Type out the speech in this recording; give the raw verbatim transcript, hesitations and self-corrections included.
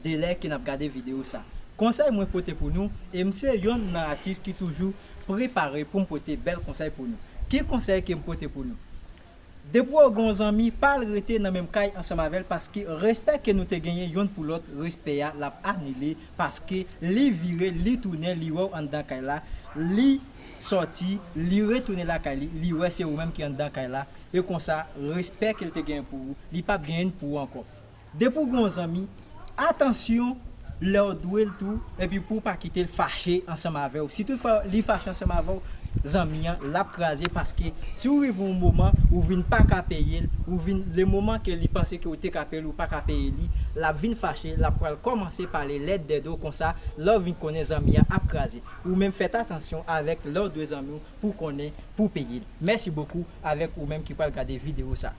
de lè ke n ap gade videyo sa. Konsèy mwen pote pou nou, e m se yonn nan atis ki toujou prepare pou m pote bèl konsèy pou nou. Ki konsèy ke m pote pou nou? Depi w gen yon zanmi, pa al rete nan menm kay ansanm avè l, paske respè ke nou te genyen yonn pou lòt, respè a l ap anile, paske li vire, li tounen, li wè w anndan kay la, li sòti, li retounen lakay li, li wè se ou menm ki anndan kay la, e konsa, respè ke l te genyen pou ou, li p ap genyen pou ou ankò. Depi w gen yon zanmi, atansyon lè w dwe l tou, epi pou w pa kite l fache ansanm avè w. Si toutfwa li fache ansanm avè w, zanmi an, l ap kraze, paske si w rive yon moman, ou vin pa ka peye l, ou vin, le moman ke li panse ke w te ka peye l, ou pa ka peye li, l ap vin fache, l ap pral kòmanse pale lèd dèdo konsa, lè w vin konnen zanmi an ap kraze. Ou menm fèt atansyon avèk lè w dwe zanmi w pou konnen pou peye l. Mèsi bokou avèk ou menm ki pral gade videyo sa.